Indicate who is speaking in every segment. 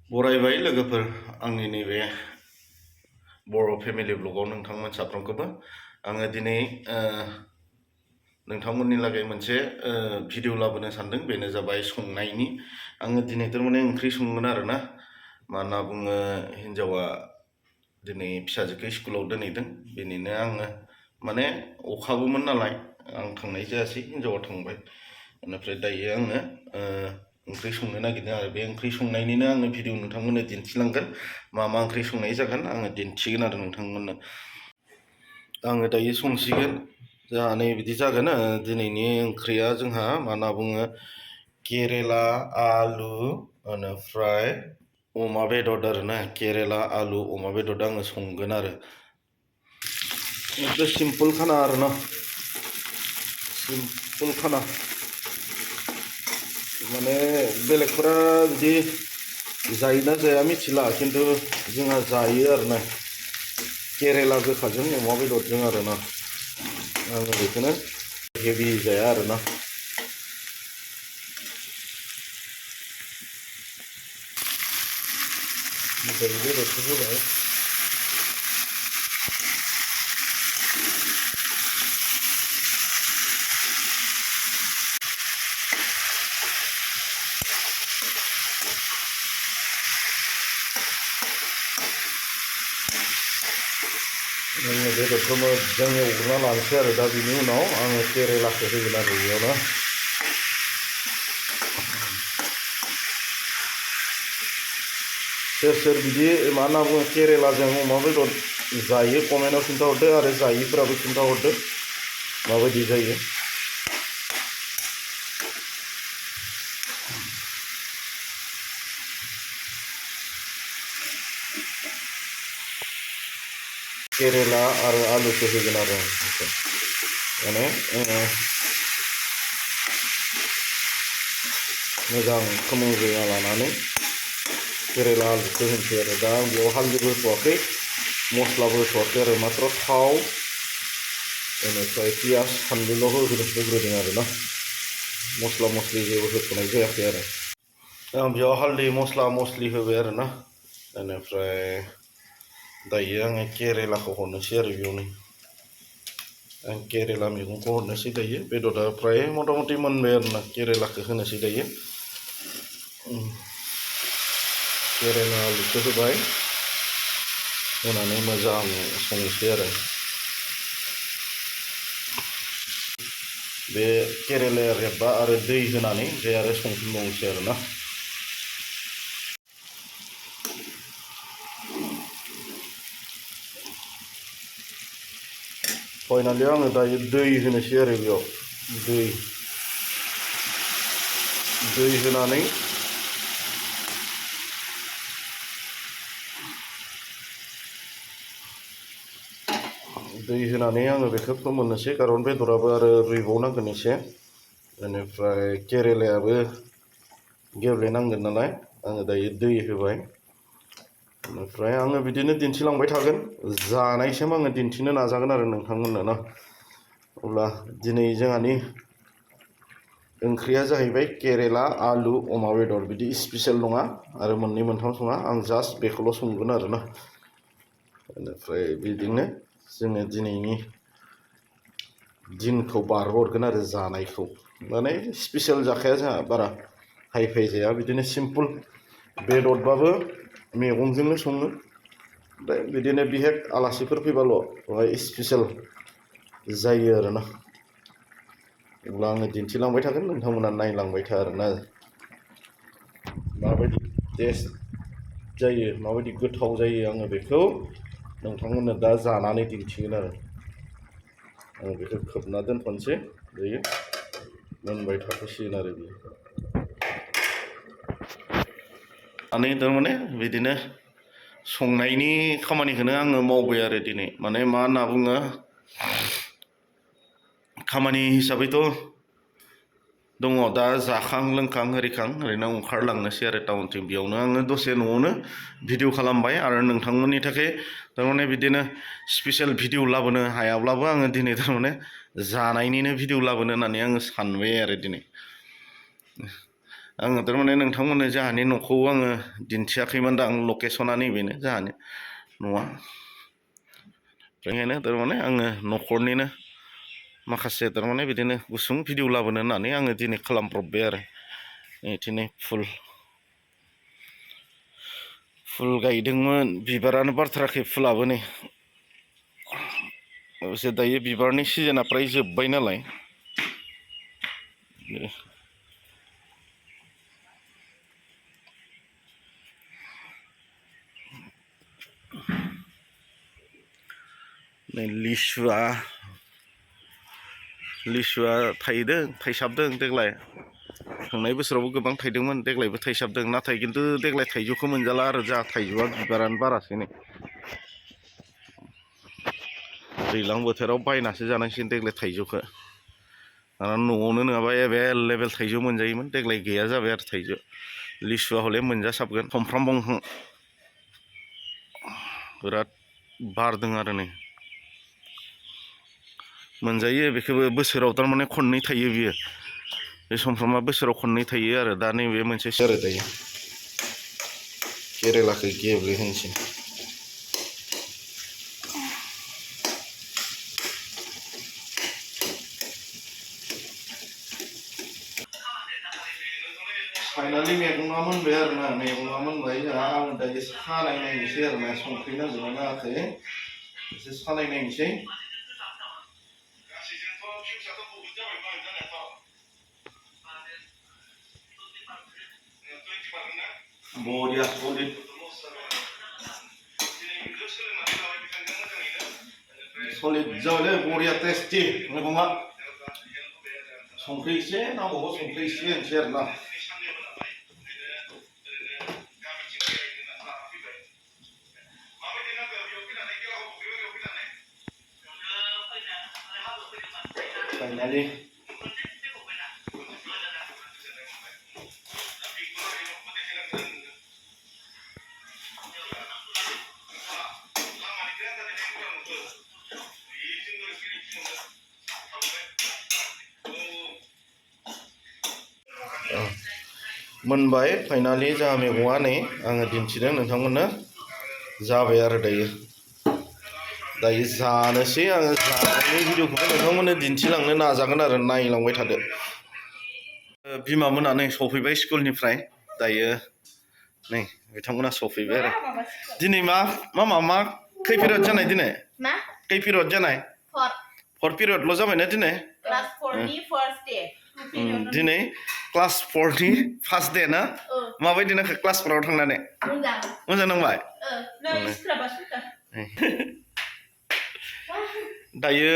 Speaker 1: बरायबाय लोगोफोर आंनि नैबे बर' फेमिलि ब्लगाव नोंथांमोन साफ्रोमखौबो आङो दिनै नोंथांमोननि लागै मोनसे भिडिअ लाबोनो सानदों। बेनो जाबाय संनायनि। आङो दिनै थारमाने ओंख्रि संगोन आरोना। मा होनना बुङो, हिन्जावा दिनै फिसाजोखौ स्कुलाव दोनहैदों। बेनिनो आङो माने अखाबोमोन नालाय आं थांनाय जायासै, हिन्जावा थांबाय। बेनिफ्राय दायो आङो ओंख्रि संनो नागिरदों आरो बे ओंख्रि संनायनिनो आङो भिडिअ नोंथांमोननो दिन्थिलांगोन। मा मा ओंख्रि संनाय जागोन आङो दिन्थिगोन आरो नोंथांमोननो। आङो दायो संसिगोन। जोंहा नै बिदि जागोन। दिनैनि ओंख्रिया जोंहा मा होनना बुङो, केरेला आलु बेनिफ्राय अमा बेदर आरोना। केरेला आलु अमा बेदर आङो संगोन आरो एकदम सिम्पोल खाना आरोना, सिम्पोल खाना। माने बेलेगफोरा बिदि जायोना जाया मिथिला, खिन्थु जोंहा जायो आरोना। केरेला गोखाजों अमा बेदरजों आरोना। आङो बेखौनो हेभि जाया आरोना। बेदरखौ होबाय। आङो बेदरखौ मोजां एवग्रोना लानोसै आरो दा बिनि उनाव आङो केरेलाखौ होगोन आरो बेयावनो। सोर सोर बिदि मा होनना बुङो केरेलाजों अमा बेदर जायो कमेन्टआव खिन्थाहरदो, आरो जायिफोराबो खिन्थाहरदो माबायदि जायो। केरेला आरो आलुखौ होगोन आरो माने मोजां खोमोनग्रोना लानानै केरेला आलुखौ होनोसै आरो दा आं बेयाव हालदैबो होथ'वाखै, मस्लाबो होथ'वाखै आरो मात्र थाव बेनिफ्राय पियास फानलुल' होग्रोदों आरोना। मस्ला मस्लि जेबो होथ'नाय जायाखै आरो आं बेयाव हालदै मस्ला मस्लि होबाय आरोना। बेनिफ्राय दायो आङो केरेलाखौ हरनोसै आरो बेयावनो। आं केरेला मैगंखौ हरनोसै दायो। बेदरा फ्राय मथा मथि मोनबाय आरोना। केरेलाखौ होनोसै दायो। केरेला आलुखौ होबाय, होनानै मोजां संनोसै आरो बे केरेलाया रेबबा आरो दै होनानै ओमफ्राय आरो संफिनबावनोसै आरोना। फाइनालि आङो दायो दै होनोसै आरो बेयाव दै होनानै आङो बेखौ फोमोननोसै, खारन बेदराबो आरो रुइबावनांगोन एसे। बेनिफ्राय केरेलायाबो गेब्लेनांगोन नालाय आङो दायो दै होबाय। बेनिफ्राय आङो बिदिनो दिन्थिलांबाय थागोन, जानायसिम आङो दिन्थिनो नाजागोन आरो नोंथांमोननो ना। अब्ला दिनै जोंहानि ओंख्रिया जाहैबाय केरेला आलु अमा बेदर। बिदि स्पेसियेल नङा आरो मोननै मोनथाम सङा, आं जास्ट बेखौल' संगोन आरोना। बेनिफ्राय बिदिनो जोङो दिनैनि दिनखौ बारहोहरगोन आरो जानायखौ। माने स्पेसियेल जाखाया जोंहा, बारा हाइ फाइ जाया, बिदिनो सिम्पोल। बेदरबाबो मैगंजोंनो सङो। ओमफ्राय बिदिनो बिहेक आलासिफोर फैबाल' बेवहाय स्पेसियेल जायो आरोना। अब्ला आङो दिन्थिलांबाय थागोन, नोंथांमोना नायलांबाय था आरोना। माबायदि टेस्ट जायो, माबायदि गोथाव जायो, आङो बेखौ नोंथांमोननो दा जानानै दिन्थिगोन आरो। आं बेखौ खोबना दोनथ'नोसै, दायो मोनबाय थाथ'सिगोन आरो बेयो। थारमाने बिदिनो संनायनि खामानिखौनो आङो मावबाय आरो दिनै। माने मा होनना बुङो, खामानि हिसाबैथ' दङ दा जाखां लोंखां ओरैखां ओरैनो ओंखारलांनोसै आरो टाउनथिं। बेयावनो आङो दसे न'आवनो भिडिअ खालामबाय आरो नोंथांमोननि थाखाय थारमाने बिदिनो स्पेसियेल भिडिअ लाबोनो हायाब्लाबो आङो दिनै थारमाने जानायनिनो भिडिअ लाबोनो होननानै आङो सानबाय आरो दिनै। आङो थारमाने नोंथांमोननो जोंहानि न'खौ आङो दिन्थियाखैमोन दा आं लकेसना नैबेनो जोंहानि न'आ बेनिखायनो थारमाने आङो न'खरनिनो माखासे थारमाने बिदिनो गुसुं भिडिअ लाबोनो होननानै आङो दिनै खालामब्रबबाय आरो बिदिनो फुल गायदोंमोन बिबारानो बारथाराखै फुलाबो नै अबयसे दायो बिबारनि सिजोना फ्राय जोब्बाय नालाय लिसुआ थायदों थायसाबदों देग्लाय थांनाय बोसोरावबो गोबां थायदोंमोन देग्लायबो थायसाबदों नाथाय खिन्थु देग्लाय थाइजौखौ मोनजाला आरो जा थाइजौआ बिबारानो बारासै नै दैज्लां बोथोराव बायनासो जानांसिगोन देग्लाय थाइजौखौ न'आवनो नङाबा एभेलेबेल थाइजौ मोनजायोमोन देग्लाय गैया जाबाय आरो थाइजौ लिसुआ हले मोनजासाबगोन समफ्राम बंफां बिराद बारदों आरो नै मोनजायो बेखौबो बोसोराव थारमाने खननै थायो बियो बे समफ्रामा बोसोराव खननै थायो आरो दा नैबे मोनसे आरो दायो केरेलाखौ गेब्लेहोनोसै फाइनालि मैगङा मोनबाय आरो ना मैगङा मोनबाय जोंहा आं दायो सानाय नायनोसै आरो ना संख्रि नांदोंना नाङाखै एसे सानाय नायनोसै बरिया सलिड जाबायलै बरिया टेस्टि मैगङा संख्रि एसे नांबावगौ संख्रि एसे होनोसै आरो ना फाइनालि मोनबाय फाइनालि जोंहा मैगङा नै आङो दिन्थिदों नोंथांमोननो जाबाय आरो दायो जानोसै आङो जानायनि भिडिअखौबो नोंथांमोननो दिन्थिलांनो नाजागोन आरो नायलांबाय थादो बिमामोना नै सफैबाय स्कुलनिफ्राय दायो नै बिथांमोना सफैबाय आरो दिनै मा खै पिरियड जानाय दिनै खै पिरियड जानाय 4 पिरियडल' जाबायना दिनै क्लास 4नि फार्स्ट डे दिनै क्लास 4नि फार्स्ट डे ना माबायदि नांखो क्लास 4आव थांनानै मोजां नांबाय दायो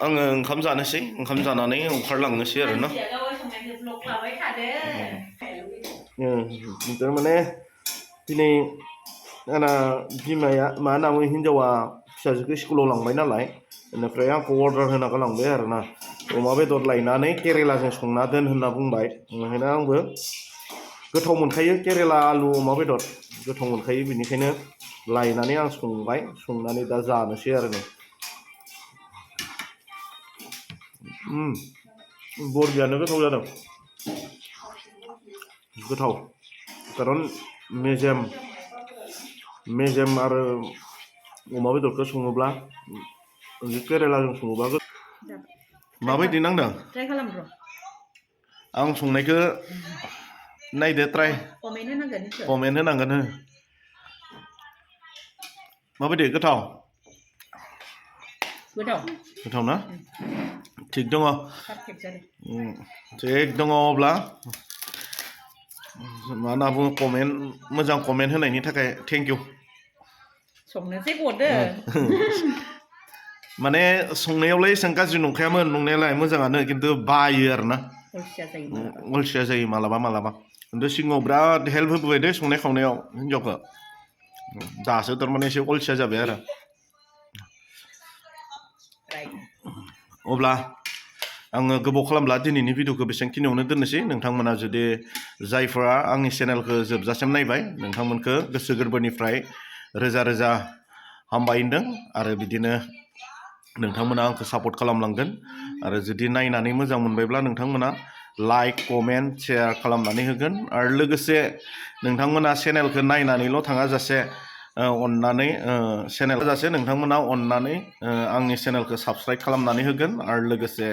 Speaker 1: आङो ओंखाम जानोसै ओंखाम जानानै ओंखारलांनोसै आरो ना थारमाने दिनै आंना बिमाया मा होनना बुङो हिन्जावा फिसाजोखौ स्कुलाव लांबाय नालाय बेनिफ्राय आंखौ अर्डार होना गालांबाय आरो ना अमा बेदर लायनानै केरेलाजों संना दोन होनना बुंबाय ओंखायनो आंबो गोथाव मोनखायो केरेला आलु अमा बेदर गोथाव मोनखायो बेनिखायनो लायनानै आं संबाय संनानै दा जानोसै आरो ना बरियानो गोथाव जादों गोथाव खारन मेजेम आरो अमा बेदरखौ सङोब्ला केरेलाजों सङोब्ला माबायदि नांदों आं संनायखौ नायदो ट्राय कमेन्ट होनांगोन माबायदि गोथाव ना थिग दङ थिग दङ अब्ला मा होनना बुङो मोजां कमेन्ट होनायनि थाखाय थेंक इउ
Speaker 2: संनोसै गदो
Speaker 1: माने संनायावलाय एसेबां गाज्रि नंखायामोन नंनायालाय मोजाङानो खिन्थु बायो आरो ना अलसिया जायो मालाबा खिन्थु सिगाङाव बिराद हेल्प होबोबाय दे संनाय खावनायाव हिन्जावखौ दासो थारमाने एसे अलसिया जाबाय आरो अब्ला आङो गोबाव खालामला दिनैनि भिडिअखौ बेसेबांखिनियावनो दोननोसै नोंथांमोना जुदि जायफोरा आंनि चेनेलखौ जोबजासिम नायबाय नोंथांमोनखौ गोसो गोरबोनिफ्राय रोजा रोजा हामबायदों आरो बिदिनो नोंथांमोना आंखौ सापर्ट खालामलांगोन आरो जुदि नायनानै मोजां मोनबायब्ला नोंथांमोना लाइक कमेन्ट शेयार खालामनानै होगोन आरो लोगोसे नोंथांमोना चेनेलखौ नायनानैल' थाङा जासे अननानै चेनेल जासे नोंथांमोना अननानै आंनि चेनेलखौ साबस्क्राइब खालामनानै होगोन आरो लोगोसे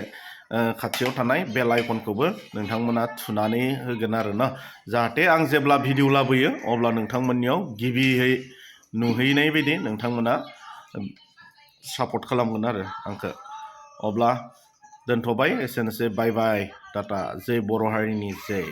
Speaker 1: खाथियाव थानाय बेल आइकनखौबो नोंथांमोना थुनानै होगोन आरो ना जाहाथे आं जेब्ला भिडिअ लाबोयो अब्ला नोंथांमोननियाव गिबियै नुहैनाय बायदि नोंथांमोना सापर्ट खालामगोन आरो आंखौ अब्ला दोनथ'बाय एसेनोसै बाय बाय टाटा जै बर' हारिनि जै